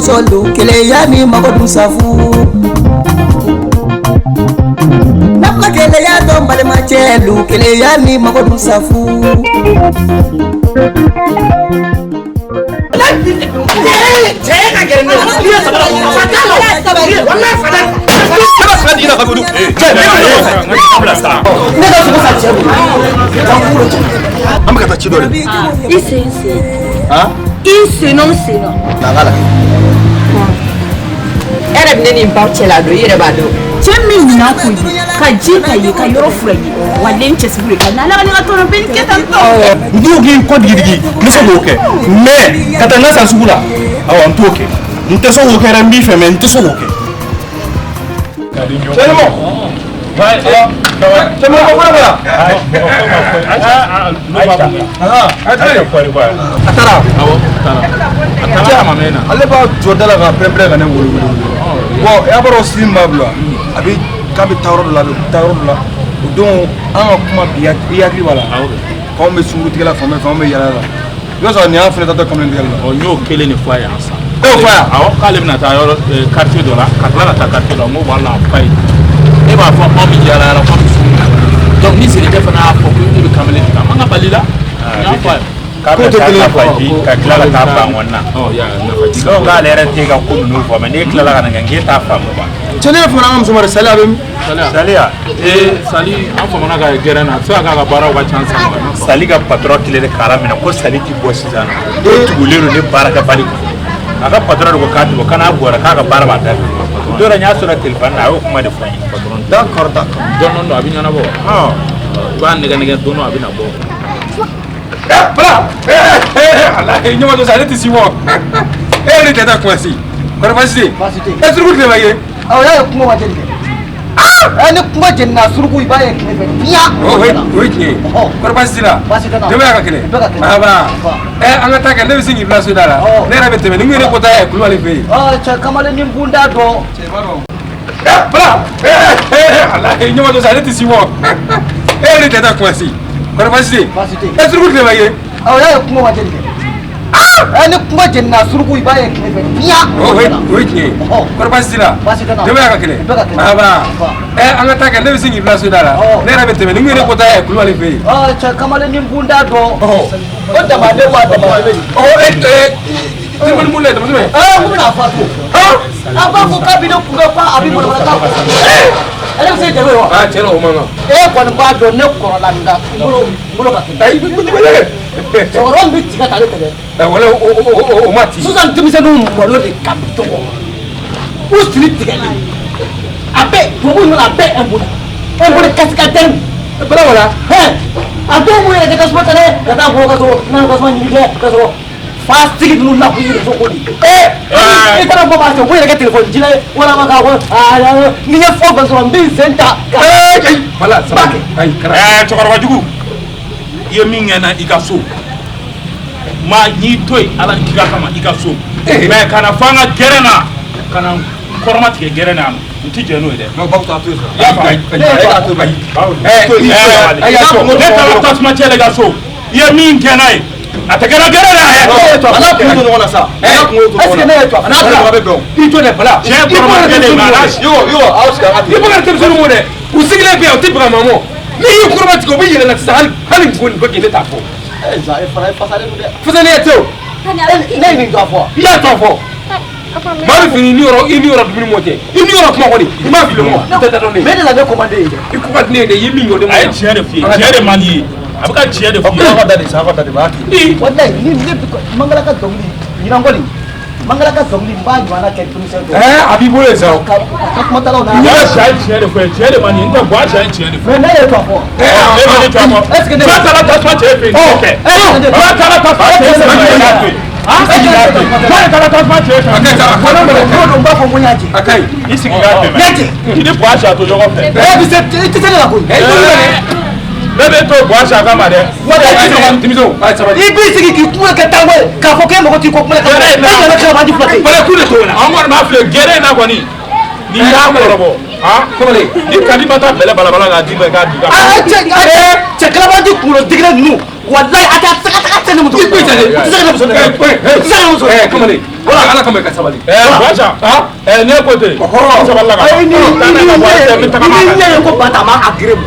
sɔn lu keleya ni mago dun safu. Na ma keleya dɔn balimacɛ lu keleya ni mago dun safu. Cɛ ka gɛlɛn ne la. I ye sabara bɔ. Fa t'a la. Walahi fa t'a la. Kɛmɛ fila di na ka bolo. Cɛ, bila sa. Ne ka sogo san cɛ bolo. An bɛ ka taa ci dɔ de. I sen sen. Han? I sen nɔ sen nɔ. Na n k'a lajɛ. E yɛrɛ bɛ ne ni n ba cɛla don, i yɛrɛ b'a dɔn. Cɛ min ɲinan ko ye ka ji ka ye ka yɔrɔ fura ye wa den cɛsiri de ka na ala ka ne ka tɔnɔ bɛ nin kɛ tan tɔ. N t'o k'i kɔ digidigi, n bɛ se k'o kɛ. Mais ka taa n ka san sugu la, awɔ n t'o kɛ. N tɛ se k'o kɛ dɛ, n b'i fɛ mais n tɛ se k'o kɛ. Cɛnimɔ. Cɛnimɔ ko fɔlɔ la. A taara. Awɔ, a taara. A taara ma mɛn na. Ale b'a jɔ da la ka pɛrɛn-pɛrɛn ka ne wele wele. Bon, i b'a dɔn sini b'a bila. A bɛ k'a bɛ taa yɔrɔ dɔ la, a bɛ taa yɔrɔ dɔ la. O don an ka kuma bi i hakili b'a la. K'anw bɛ sunkurutigɛ la fan bɛɛ fɛ, anw bɛ yaala la. I b'a sɔrɔ nin y'an fɛnɛ taatɔ kamalen tigɛ la. Ɔ, n y'o kelen de fɔ a ye yan sisan. E y'o fɔ a ye? Awɔ, k'ale bɛna taa yɔrɔ quartier dɔ la, ka tila ka taa quartier dɔ la, n ko wala fa ye. E b'a fɔ anw bɛ yaala yaala k'anw bɛ sugu la. Donc ni Zelikɛ fana y'a fɔ ko e bɛ kamalen tigɛ, a man ka bali la. N y'a fɔ a ye. K'a bɛ taa nafaji ka tila ka taa ban na. Ɔ, ya nafaji. Donc k'ale yɛrɛ t'e ka ko ninnu fɔ, mais n'e tilala ka na kɛ k'e t'a faamu quoi. Cɛ ne fana an ka muso ma dɛ, Sali a bɛ min? Saliya. Ee, Sali, an famana ka gɛrɛn na, a tɛ se ka k'a ka baaraw ka ca sisan. Sali ka patron kelen de k'ala minɛ ko Sali ti bɔ sisan nɔ. Ko tugulen don ne baarakɛbali kɔ. A ka patron de ko k'a ti bɔ, k'a n'a bɔra k'a ka baara b'a da fɛ. Don dɔ n y'a sɔrɔ téléphone na, a y'o kuma de fɔ n ye. D'accord, d'accord. Dɔɔni dɔɔni a bɛ ɲɛnabɔ. I b'a nɛgɛ nɛgɛ don dɔ a bɛ na bɔ. Bala! Alahi, ɲɔgɔn dɔ sa, ale tɛ si bɔ. E yɛrɛ de tɛ taa kuma si. Kɔrɔ baasi tɛ yen? Baasi tɛ yen. E suruku tile ma ye? Awɔ, y'a ye kungo ma jeni kɛ. Ɛ ni kungo jenina suruku i b'a ye tile fɛ fiya. O ye tiɲɛ ye. Kɔrɔ baasi t'i la? Baasi tɛ n na. Denbaya ka kɛnɛ? Bɛɛ ka kɛnɛ. Aba. Ɛ an ka taa kɛ, ne bɛ sin k'i bila so da la. Ne yɛrɛ bɛ tɛmɛ, ni n ko ne ko taa ɛ Kulubali fɛ yen. Ɔ cɛ kamalen ni bunda dɔn. Cɛ b'a dɔn. Bala! Alahi, ɲɔgɔn dɔ sa, ale tɛ si bɔ. E yɛrɛ de tɛ taa kuma si. Kɔrɔ baasi tɛ yen? Baasi tɛ yen. E suruku tile ma ye? Awɔ, y'a ye kungo ma jeni kɛ. Ɛ ni kungo jenina suruku i b'a ye tile fɛ fiya. O ye tiɲɛ ye. Kɔrɔ baasi t'i la? Baasi tɛ n na. Denbaya ka kɛnɛ? Bɛɛ ka kɛnɛ. Aba. Ɛ an ka taa kɛ, ne bɛ sin k'i bila so da la. Ne yɛrɛ bɛ tɛmɛ, ni n ko ne ko taa ɛ Kulubali fɛ yen. Ɔ cɛ kamalen ni bunda dɔn. O damaden wa damaden bɛ yen. Ɔ e ɛ mun la dama jumɛn? Ɛ n ko bɛna fatu. A b'a fɔ k'a bɛ ne kunbɛn fa a bɛ manamanakan fɔ. Ale bɛ se jɛgɛ ye wa? Aa tiɲɛ na o man kan. E kɔni b'a dɔn ne kɔrɔla nka n bolo ka teli. Ayi Cɛkɔrɔba min bɛ tiga ta ale tɛ dɛ. Ɛ wala o ma ci. Sisan denmisɛnninw malo de ka dɔgɔ. U siri tigɛlen. A bɛɛ tubabu ninnu a bɛɛ impôt. Impôt cascadeur. Bala wala. Hɛn a dɔw b'u yɛrɛ kɛ tasuma ta dɛ ka taa bɔ ka sɔrɔ n'a tasuma ɲini kɛ ka sɔrɔ fa sigi ninnu la k'u yɛrɛ ko di. Ee i taara bɔ b'a cɛ u b'u yɛrɛ kɛ telefɔni jila ye walama k'a fɔ aa ni n ye fɛn o fɛn sɔrɔ n bɛ n sen ta. Ee bala sabali. Ayi kana. Ɛɛ cɛkɔrɔba jugu, i ye min kɛ n na i ka so, ma n'i to yen ala ni kira kama i ka so, mais kana fɔ an ka gɛrɛn na, ka na n kɔrɔma tigɛ gɛrɛn na yan nɔ, n ti jɛn n'o ye dɛ. Non babu ta to yen sa. I y'a faamu? Ayi. Ɛɛ ne taara tasuma cɛ la i ka so, i ye min kɛ n na ye, a tɛ kɛ n na gɛrɛn na yɛ. A n'a kun to ɲɔgɔn na sa. A n'a kun to ɲɔgɔn na. Est-ce que ne ye to A n'a kun bɛ bɛn. I to dɛ Bala. Tiɲɛ kɔrɔma tigɛlen nka a n'a Yo yo aw sigi an ka ten. I bɛ ka denmisɛnninw mɔ dɛ. U sigilen bɛ yan u tɛ baga ma mɔ. N'i y'i kɔrɔma tigɛ u bɛ yɛlɛ na sisan hali hali ko nin ko ne t'a fɔ. Ee Za e fana e fasalen don dɛ. Fasalen tɛ o. Ne ye nin dɔ fɔ. I y'a tɔ fɔ. Maa bɛ fini ni yɔrɔ i ni yɔrɔ dumuni mɔ cɛ. I ni yɔrɔ kuma kɔni i m'a fili mɔ. I tɛ taa dɔn ne. Mais ne la ne commandé ye dɛ. I ko ka di ne ye dɛ i ye min kɛ o de ma. A ye tiɲɛ de f'i ye, tiɲɛ de man di ye. A bɛ ka tiɲɛ de f'i ye. Aw ka da de sa aw ka da de b'a kɛ. Walayi ni ne Mangala ka dɔnkili ɲinan kɔni Mangala ka dɔnkili n b'a ɲɔgɔnna kɛ denmisɛn dɔw. Ɛɛ a b'i bolo yen sa o. Ka ka kumatalaw n'a. Buwa siya ye tiɲɛ de fɔ ye, tiɲɛ de man di ye, n tɛ Buwa siya ye tiɲɛ de fɔ ye. Mais ne ye to fɔ. E ma ne to a fɔ. Est-ce que ne. Buwa taara tasuma cɛ fɛ yen, n t'o kɛ. Buwa taara tasuma cɛ fɛ yen, n t'a to yen. Buwa de taara tasuma cɛ fɛ yen. A ka ɲi sa a ka N'o don n b'a fɔ ko n y'a jɛ. A ka ɲi. I sigi k'a tɛmɛ. N y'a jɛ. I ni Buwa siya to ɲɔgɔn fɛ. E bɛ se i tɛ se ne la koyi. E Ɛɛ ne bɛ to Buwa siya kama dɛ. Walayi denmisɛnw a ye sabali. I b'i sigi k'i kuma kɛ tango ye k'a fɔ k'e mago t'i ko kuma la. E nana kɛlɛ fila tɛ. Bala k'u de t'o la. An kɔni b'a filɛ gɛrɛ in na kɔni. N'i y'a kɔrɔbɔ. Kamalen. Ni kadi ma taa bɛlɛ balabala k'a d'i ma i k'a di. Aa cɛ cɛ kalabanji kunkolo digilen ninnu. Walayi a tɛ a tɛ se ka tɛ ne muso. I ko jale. I tɛ se ka ne muso nɛgɛ. I tɛ se ka ne muso nɛgɛ. Kamalen. Wala ala kama i ka sabali. Basa. Ne ko ten. Ɔhɔ. Sabali la ka Ayi ni ban. ni Taa n'a ka wari tɛ, n bɛ tagama ni a kan. ɲɛ ye ko ba ta a ma a gere mu.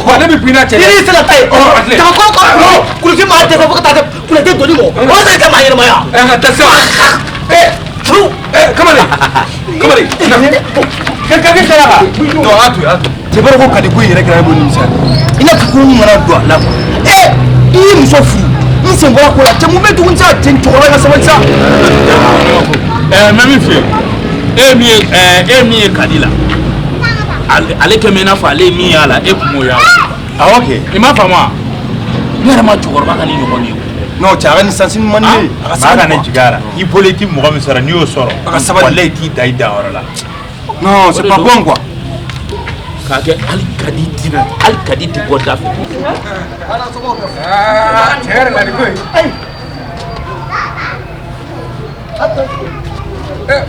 Wa ne bɛ bin n'a cɛ. Ni ni sera ta ye. Ɔhɔ, a tile. Ka kɔ kɔ kulusi maa dɛsɛ fo ka taa se kulɛtɛ doni mɔ. O de kɛ maa ɲɛnamaya. Ka taa sa. Turu. Kamalen. Kamalen. Ka kɛ sara kan. Non, a to yen, a to yen. Cɛ b'a dɔn ko Kadi ko in yɛrɛ kɛra ne bolo nimisa ye. I n'a fɔ ko n nana don a la quoi. I ye muso furu. N sen bɔra ko la. Cɛ mun bɛ tugun sa? Cɛ cɛkɔrɔba ka sabali sa. N bɛ min f'i ye, e min ye e min ye Kadi la, ale kɛ mɛ i n'a fɔ ale ye min y'a la, e kun m'o y'a la. Awɔ kɛ. I m'a faamu wa? Ne yɛrɛ ma cɛkɔrɔba ka nin ɲɔgɔn ye. Non, cɛ a ka nin sansi man di ne ye. A ka Maa sabali kana quoi. jigin a la. I bolo i ti mɔgɔ min sɔrɔ n'i y'o sɔrɔ. A ka sabali. Walayi i t'i da i danyɔrɔ la. Non, c'est pas bon quoi. K'a kɛ hali Kadi tɛna, hali Kadi tɛ bɔ da fɛ. Aa, tiɲɛ yɛrɛ la nin ko in.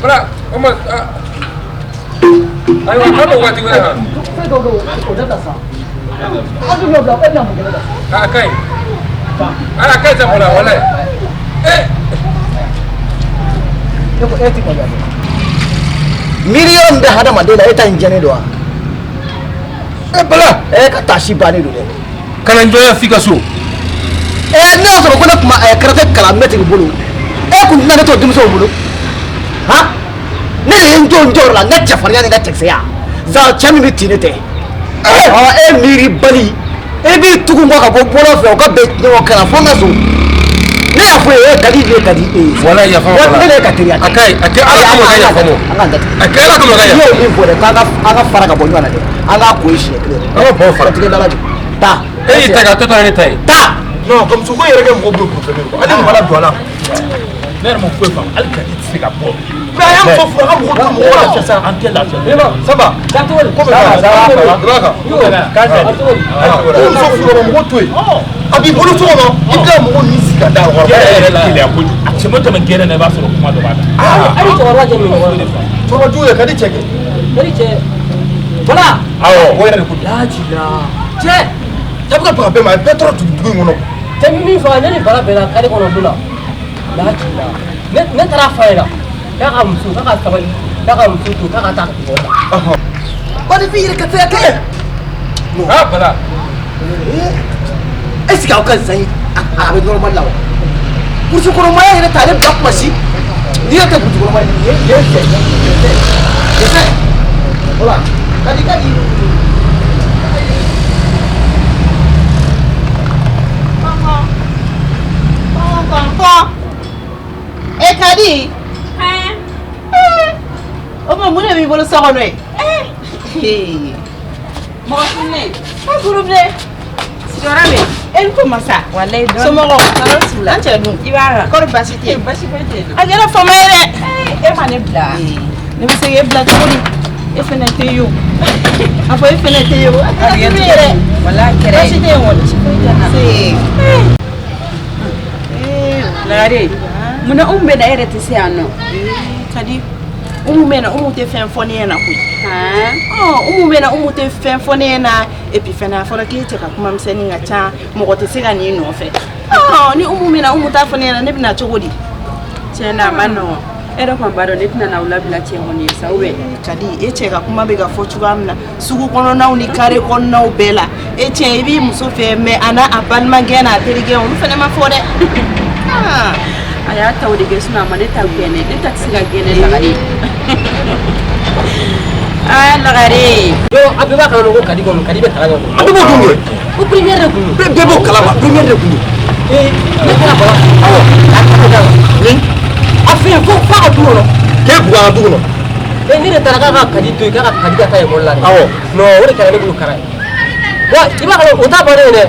Bala, o ma ayiwa, an bɛ waati wɛrɛ kan. Fɛn dɔw bɛ yen o dabila sa. An dun y'o bila e bɛna mun kɛ ne la. A ka ɲi. Ala ka ɲi sa Bala, walayi. Ne ko e ti maloya dɛ. Miiri yɔrɔ min bɛ hadamaden la e ta in jɛlen don wa? Bala. E ka taasi bannen don dɛ. Ka na n jɔnya f'i ka so. Ne y'a sɔrɔ ko ne tun ma karate kalan mɛtiri bolo. E kun tɛna ne to denmisɛnw bolo. Han? Ne de ye n jɔ n jɔyɔrɔ la n ka cɛfarinya ni n ka cɛkisɛya. Zan cɛ min bɛ tin ne tɛ. E miiri bali. E b'i tugu n kɔ ka bɔ bɔlɔn fɛ o ka bɛn ɲɔgɔn kan fo n ka so. Ne y'a fɔ e ye Kadi de ka di e ye. Walayi yafa n ma Bala. Ne de ka teriya A ka ɲi, a kɛ Ala kama ka yafa n ma. An k'an datugu. A kɛ Ala kama ka N'i yafa. y'o min fɔ dɛ k'an ka an ka fara ka bɔ ɲɔgɔn na dɛ. An k'a ko ye siɲɛ kelen. An ka bɔn fara. Tigɛ dala jɔ. Taa. E y'i ta kɛ a tɔ tora ne ta ye. Taa. Non, ka muso ko in yɛrɛ kɛ mɔgɔw bolo problème ye quoi. Ale mun b'a la don a la. Ne yɛrɛ ma foyi faamu, hali Kadi tɛ se ka bɔ. Mais a y'a muso furu, a ka mɔgɔw to mɔgɔw lafiya sa. An tɛ lafiya. Saba. Ko bɛ kan. I b'a kan. Ko muso furu ka mɔgɔ to yen. A b'i bolo so kɔnɔ, i bɛ tila ka mɔgɔw ni sigi ka da a kɔrɔ. Gɛrɛ yɛrɛ keleya kojugu. A tɛmɛ o tɛmɛ gɛrɛ na i b'a sɔrɔ kuma dɔ b'a da. Hali cɛkɔrɔba jɛ min ɲɔgɔn na. Cɛkɔrɔba jugu yɛrɛ ka di cɛ kɛ. Hali cɛ. Bala. Awɔ. O yɛrɛ de ko don. Lajila. Cɛ. Cɛ bɛ ka baga bɛɛ ma, a ye bɛɛ tɔɔrɔ dugu in kɔnɔ. Cɛ min fɔ ne ni Bala bɛnna kare kɔnɔ don la. Lajila. Ne taara fa ɲɛna. K'a ka muso k'a ka sabali k'a ka muso to k'a ka taa ekɔli la. Kɔni yɛrɛ ka se ka kɛ. Ah Bala. Est ce que aw ka zan a bɛ normal la wa? Burusi kɔnɔmaya yɛrɛ t'ale bila kuma si. N'i yɛrɛ tɛ burusi kɔnɔma ye nin ye fɛ nin fɛ. Voilà. Kadi kadi. E Kadi. O ma mun de b'i bolo so kɔnɔ yen? Mɔgɔ fununen. A gurubile. Sigiyɔrɔ bɛ yen. E ni ko masa. Walayi dɔɔni. Somɔgɔw. Tɔɔrɔ t'u la. An cɛ dun. I b'a kan. Kɔri baasi tɛ yen? Baasi foyi tɛ yen nɔ. A kɛra fama ye dɛ. E ma ne bila. Ne bɛ se k'e bila cogo di? E fɛnɛ tɛ yen o. A fɔ e fɛnɛ tɛ yen o. A kɛra dimi ye dɛ. Walayi a kɛra ye. Baasi tɛ yen kɔni. Baasi foyi tɛ n na. Se. Lagare, munna Umu bɛ na e yɛrɛ tɛ se yan nɔ? Kadi, Umu bɛ na Umu tɛ fɛn fɔ ne ɲɛna koyi. Han? Umu bɛ na Umu tɛ fɛn fɔ ne ɲɛna et puis fɛnɛ a fɔra k'e cɛ ka kuma misɛnnin ka ca mɔgɔ tɛ se ka n'i nɔfɛ. Ni Umu bɛ na Umu t'a fɔ ne ɲɛna ne bɛ na cogo di? Tiɲɛ na a ma nɔgɔn. E yɛrɛ kɔni b'a dɔn ne tɛna n'aw labila cɛ kɔni ye sa ou bien? Kadi, e cɛ ka kuma bɛ ka fɔ cogoya min na sugu kɔnɔnaw ni kare kɔnɔnaw bɛɛ la e cɛ i b'i muso fɛ mais a n'a a balimakɛ n'a terikɛ olu fɛnɛ ma fɔ dɛ. A y'a ta o de kɛ sinon a ma ne ta gɛnɛ ne ta tɛ se ka gɛnɛ Lagare. Aa Lagare. Yo a bɛɛ b'a kalama ko Kadi kɔni Kadi bɛ kalan kɛ kɔni. An bɛɛ b'o dun kɛ. Ko première de kun don. Bɛɛ b'o kalama, première de kun don. Ne taara Bala. Awɔ. K'a ta ka d'a ma. A fɛ yen fo f'a ka du kɔnɔ. K'e bugɔ a ka du kɔnɔ. Ne de taara k'a ka Kadi to yen k'a ka Kadi ka taa ekɔli la dɛ. Awɔ. Non o de kɛra ne bolo kara ye. Wa i b'a kalama o t'a bannen ye dɛ.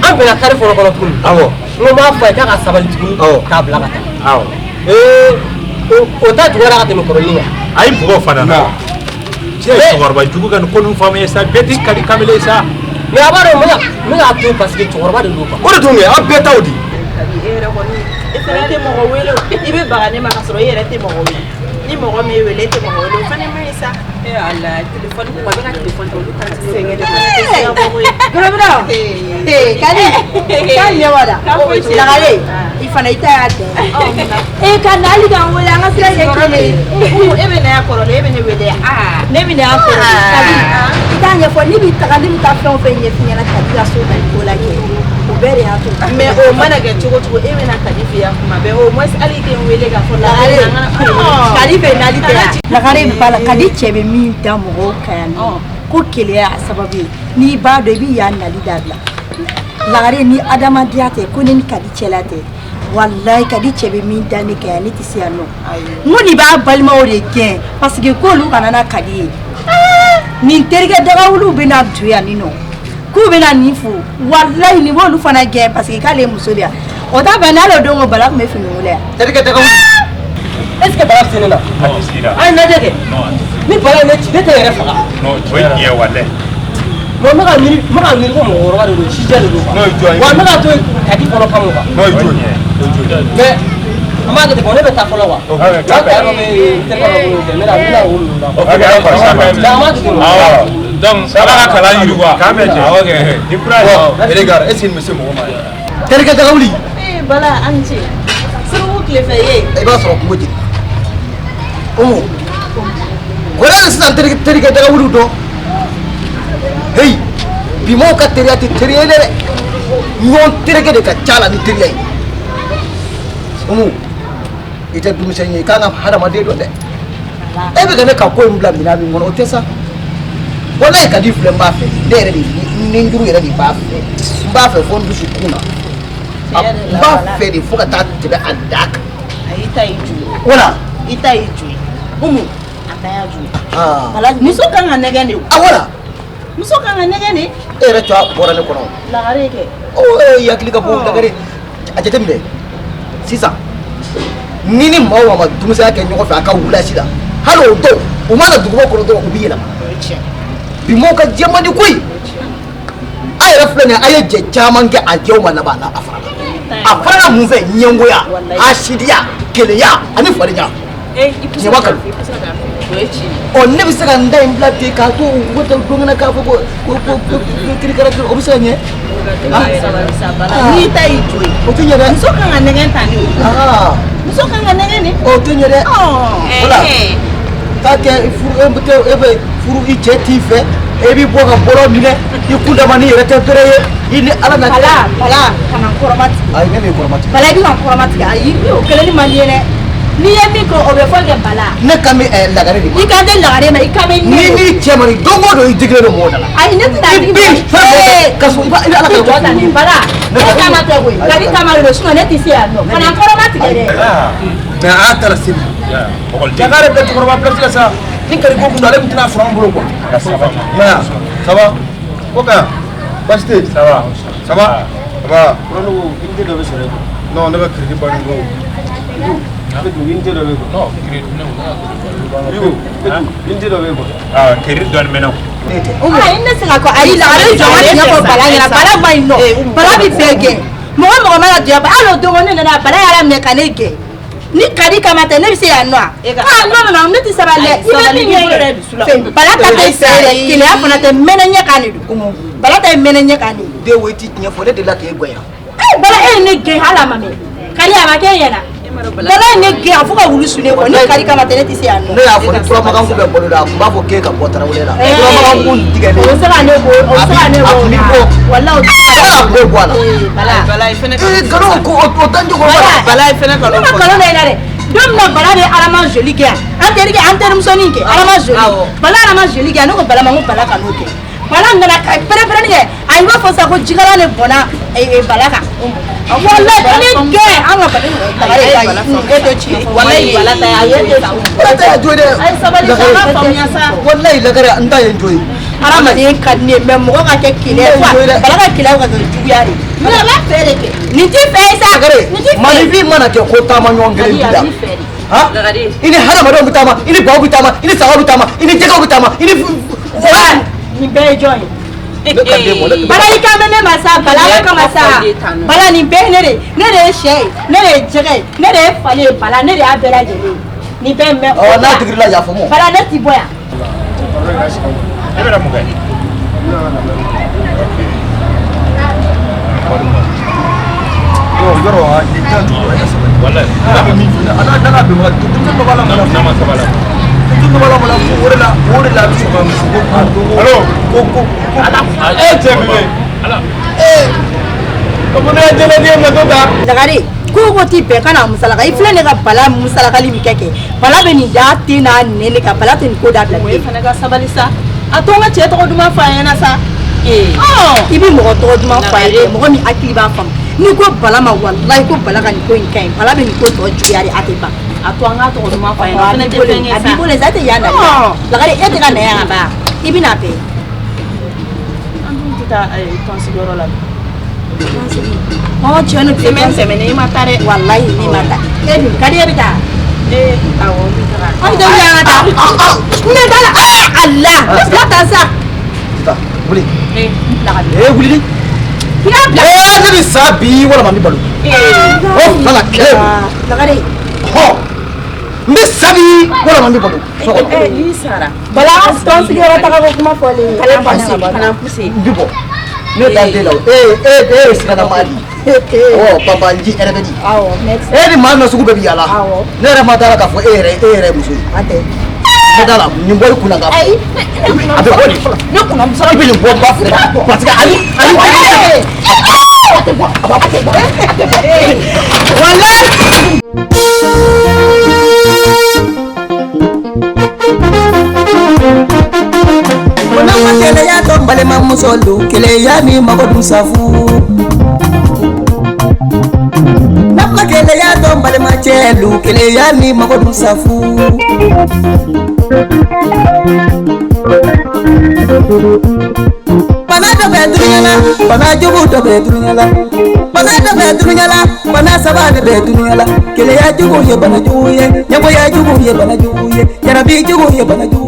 An bɛnna kare fɔlɔ kɔnɔ tuguni. Awɔ. N ko n b'a fɔ a ye k'a ka sabali tuguni. Awɔ. K'a bila ka taa. Awɔ. O ta juguyara ka tɛmɛ kɔrɔlen kan. A ye bugɔ fana na. Cɛ cɛkɔrɔba jugu ka nin ko ninnu faamuya sa bɛɛ tɛ Kadi kamalen ye sa. Mais a b'a dɔn n bɛ k'a to yen parce que cɛkɔrɔba de don quoi. O de tun kɛ, an bɛɛ taw di. Kadi e yɛrɛ kɔni e fɛnɛ tɛ mɔgɔ wele o. I bɛ baga ne ma ka sɔrɔ e yɛrɛ tɛ mɔgɔ wele. Ni mɔgɔ min y'e wele e tɛ mɔgɔ wele o fana man ɲi sa. Eh Ala, téléphone kuma bɛ ka téléphone ta olu ta tɛ se. Sɛgɛn de fana tɛ se ka bɔ koyi. Gɔrɔbɔrɔ. Kadi k'a ɲɛ b'a la Lagare i fana i ta y'a dan ye ka na hali k'an wele an ka sira kɛ kelen ye. Umu e bɛ na yan kɔrɔlen e bɛ ne wele yan. Ne bɛ na yan kɔrɔlen Kadi i t'a ɲɛfɔ ne bɛ taga ne bɛ taa fɛn o fɛn ɲɛf'i ɲɛna Kadi ka so nali ko la kɛ o bɛɛ de y'a to. Mais o mana kɛ cogo cogo e bɛ na Kadi fɛ yan kuma bɛɛ au moins hali i tɛ n wele k'a fɔ Lagare Lagare an kana. Kadi fɛ nali tɛ yan. Lagare bala Kadi cɛ bɛ min da mɔgɔw kan yan nɔ ko keleya y'a sababu ye n'i b'a dɔn i bɛ yan nali dabila. Lagare ni adamadenya tɛ ko ne ni Kadi cɛla tɛ walayi Kadi cɛ bɛ min da ne kan yan ne tɛ se yan nɔ n ko nin b'a balimaw de gɛn parce que k'olu kana na Kadi ye nin terikɛ dagawuliw bɛna don yan nin nɔ k'u bɛna nin fo walayi nin b'olu fana gɛn parce que k'ale ye muso de ye o t'a bɛn n'ale o don ko Bala tun bɛ fini wolo yan. Terikɛ dagawuli est ce que Bala se ne la? A tɛ s'i la. A ye lajɛ kɛ. Ni Bala ye ne ci ne tɛ n yɛrɛ faga. Non, o ye tiɲɛ ye walayi. Mais n bɛ ka miiri n bɛ ka miiri ko mɔgɔkɔrɔba de don sijɛ de don quoi. N'o ye jɔn ye? Wa n bɛ ka to Kadi kɔnɔ kama quoi. N'o ye jɔn ye? Mais an b'a kɛ ten ne bɛ taa fɔlɔ quoi. Ok, N'a ta yɔrɔ bɛ terikɛ dɔ bolo n bɛna n bɛna o ninnu la. Ok, d'accord, ça va. Mais an b'a kɛ ten. Awɔ donc ala ka kalan yiriwa. K'an bɛn cɛ. Awɔ kɛ. Ni kura ye. Bon, regarde, est-ce que nin bɛ se mɔgɔ ma yɛrɛ? Terikɛ dagawuli Ee Bala an ni ce. Suruku tilefɛ ye. i b'a sɔrɔ kungo jeni Umu o de sisan terikɛ dagawuliw dɔn heyi bi maaw ka teriya tɛ teriya ye dɛ ɲɔgɔn tereke de ka ca la ni teriya ye Umu i tɛ denmisɛn ye i kan ka hadamaden dɔn dɛ e bɛ ka ne ka ko in bila minɛn min kɔnɔ o tɛ sa walayi Kadi filɛ n b'a fɛ ne yɛrɛ de ni n juru yɛrɛ de b'a fɛ n b'a fɛ fo n dusukun na n b'a fɛ de fo ka taa tɛmɛ a dan kan. Ayi i ta y'i ju ye. Wala. I ta y'i ju ye. Umu a ta y'a ju ye. Aa. Muso kan ka nɛgɛn de o. A wala. Muso kan ka nɛgɛn de. E yɛrɛ cɔ bɔra ne kɔnɔ. Lagare kɛ. Ɔ i hakili ka bon Lagare a jateminɛ sisan ni ni maa o maa ma denmisɛnya kɛ ɲɔgɔn fɛ a ka wulasi la hali o dɔw u mana duguba kɔnɔ dɔrɔn u bɛ yɛlɛma. Bi maaw ka jɛ man di koyi. A yɛrɛ filɛ nin ye a ye jɛ caman kɛ a jɛw ma laban a farala. A farala mun fɛ ɲɛngoya hasidiya keleya ani fadenya. Tiɲɛ kalo. Ɔ ne bɛ se ka n da in bila ten k'a to u ka don kɛnɛ k'a fɔ ko ko ko ko kirikara o bɛ se ka ɲɛ. N'i ta y'i ju ye. O tɛ ɲɛ dɛ. Muso kan ka nɛgɛn tan de o. Muso kan ka nɛgɛn de. O tɛ ɲɛ dɛ. Wala k'a kɛ furu e bɛ e bɛ furu i cɛ t'i fɛ e b'i bɔ ka bɔlɔ minɛ i kun dama n'i yɛrɛ tɛ bere ye i ni Ala na. Bala Bala kana n kɔrɔma tigɛ. Ayi ne m'i kɔrɔma tigɛ. Bala i bɛ ka n kɔrɔma tigɛ ayi o kɛlɛli man di ye dɛ. N'i ye min kɛ o bɛ fɔ kɛ Bala. Ne kan bɛ Lagare de ma. I kan tɛ Lagare ma i kan bɛ ne. Ni n'i cɛ man ɲi don o don i digilen don mɔgɔw da la. Ayi ne tɛna digi. I bɛ fɛn dɔ kɛ ka sɔrɔ i b'a i bɛ Ala I jɔ tan de Bala ne kama tɛ koyi Kadi kama de don sinon ne tɛ se yan nɔ kana n kɔrɔma tigɛ dɛ. Mais a y'a ta la seli. Lagare bɛ cɛkɔrɔba place la sa. Ni Kadi ko kun don ale tun tɛna sɔrɔ an bolo quoi. Maya, ça va? Ko ka baasi tɛ yen? Ça va. Ça va? Ça va. Ko ne ko unité dɔ bɛ sɔrɔ e kun. Non, ne ka crédit bannen ko. Unité dɔ bɛ e kun. Non, crédit ne ko. Bigo, unité dɔ bɛ e kun. Ah, crédit dɔɔni bɛ ne kun. Ayi ne se ka kɔ ayi Lagare jɔ ka tiɲɛ fɔ Bala ɲɛna Bala ma ɲi nɔ Bala bɛ bɛɛ gɛn mɔgɔ mɔgɔ mana jɔ hali o don ne nana Bala y'a minɛ ka ne gɛn ni Kadi kama tɛ ne bɛ se yan nɔ ah non non ne tɛ sabali dɛ i bɛ min kɛ fɛn Bala ta tɛ fɛ dɛ keleya fana tɛ mɛnɛ ɲɛ kan de don Bala ta ye mɛnɛ ɲɛ kan de ye. Den wo i ti tiɲɛ fɔ ne delila k'e gɛn yan. Ee Bala e ye ne gɛn hali a ma mɛn Kadi a ma kɛ e ɲɛna Bala ye ne gɛn a fo ka wulu su ne kɔ ni Kadi kama tɛ ne tɛ se yan nɔ. Ne y'a fɔ ni turamagan kun bɛ balo la a tun b'a fɔ k'e ka bɔ tarawele la. Turamagan kun tigɛlen. O bɛ se ka ne bɔ o bɛ se ka ne bɔ A tun bɛ bɔ. Walayi o tɛ se ka A tun bɛ bɔ a la. Bala Bala i fɛnɛ. Ee nkalon ko o t'an cɛkɔrɔba la. Bala i fɛnɛ Ne kalon ma kalon da i la dɛ. Don min na Bala bɛ Adama joli kɛ yan an terikɛ an terimusonin kɛ Adama joli Bala Adama joli kɛ yan ne ko Bala ma n ko Bala ka n'o kɛ Bala nana ka pɛrɛn-pɛrɛnni kɛ a i b'a fɔ sisan ko jikalan de bɔnna Bala kan walayi ko ne gɛn an ka Bala e tɛ tiɲɛ fɔ Walayi Bala ta y'a e tɛ Bala ta y'a jo ye dɛ. Ayi sabali sa an k'a faamuya sa. Walayi Lagare n ta ye n jo ye. Hadamaden ka di ne ye mais mɔgɔ ka kɛ keleya ye Bala ka keleya ka kɛ juguya de ye. Mais a b'a fɛ de kɛ nin t'i fɛ ye sa. Lagare nin t'i fɛ ye. maninfin mana kɛ ko taama ɲɔgɔn kelen b'i la. Han i ni hadamadenw bɛ taama i ni baw bɛ taama i ni sagaw bɛ taama i ni jɛgɛw bɛ taama i ni. Nin bɛɛ ye jɔn ye. Ne ka den mɔ ne. Bala i kan bɛ ne ma sa Bala Ala kama sa Bala nin bɛɛ ye ne de ne de ye sɛ ye ne de ye jɛgɛ ye ne de ye fali ye Bala ne de y'a bɛɛ lajɛlen ye nin bɛɛ mɛ. Ɔ n'a digir'i la yafa n ma. Bala ne ti bɔ yan. E bɛna mun kɛ? Ok. Yɔrɔ a tile 15 a ka sabali. Walayi. N'a bɛ min f'i ɲɛna, a n'a n'a bɛnbaga denmisɛnnin dɔ b'a la N'a ma sabali. Denmisɛnnin dɔ b'a la o de la o de la a bɛ sɔn ka muso ko Allo. ko ko ko. Ala. E cɛ min bɛ yen. Ala. Ko ne ye jɛnɛden ma to ta. Lagare ko ko ti bɛn ka na musalaka i filɛ ne ka bala musalakali min kɛ bala bɛ nin da ten n'a nɛn ne kan bala tɛ nin ko dabila O bilen. fana ka sabali sa. A to n ka cɛ tɔgɔ duman fɔ a ɲɛna sa. I bɛ mɔgɔ tɔgɔ duman fɔ a ye mɔgɔ min hakili b'a faamu n'i ko bala ma walayi ko bala ka nin ko in ka ɲi bala bɛ nin ko tɔ juguya de a tɛ ban. A to an k'a tɔgɔ duman fɔ a ɲɛna. O A fana b'i tɛ bolo fɛn ye a sa. b'i bolo sa e tɛ yan na Lagare e tɛ ka na yan ka ban i bɛ na bɛn. An dun tɛ taa tɔnsigiyɔrɔ la. Ɔ tiɲɛ don. Semaine tɛmɛnen i ma taa dɛ. Walayi ne ma taa e dun ka di e bɛ taa. Ee awɔ n bɛ taga. An bɛ taa wuli an ka taa. Ne t'a la ala ne bila tan sa. Taa wuli. N bila ka Ee wuli. I y'a bila. Ee ne bɛ sa bi walima n bɛ balo. O fila la kelen. Lagare. Hɔ n bɛ sa bi walima n bɛ balo. So kɔnɔ. N'i sara. Bala tɔnsigiyɔrɔ taga ko kuma fɔlen. Kana pousser, kana pousser. N bɛ bɔ. Ne dan t'e la o. E e e ye sirada maa di. Ɔ banbanji ɛrɛbɛdi. Awɔ merci. E ni maa nasugu bɛɛ bɛ yaala. Awɔ. Ne yɛrɛ ma d'a la k'a fɔ e yɛrɛ e yɛrɛ ye muso ye. A tɛ. Ne da la nin bɔ i kunna ka. Ayi A bɛ bɔ nin fɔlɔ. ne kunna muso. I bɛ nin bɔ ba fɛ parce que ani ani. A tɛ bɔ a b'a bɔ. Walayi. N'a ma keleya dɔn balimamuso lu keleya ni mago dun safu. N'a ma keleya dɔn balimacɛ lu keleya ni mago dun safu. Bana dɔ bɛ dunuya la, bana jugu dɔ bɛ dunuya la. Bana dɔ bɛ dunuya la, bana saba de bɛ dunuya la. Keleya jugu ye bana jugu ye, ɲɛgoya jugu ye bana jugu ye, jarabi jugu ye bana jugu.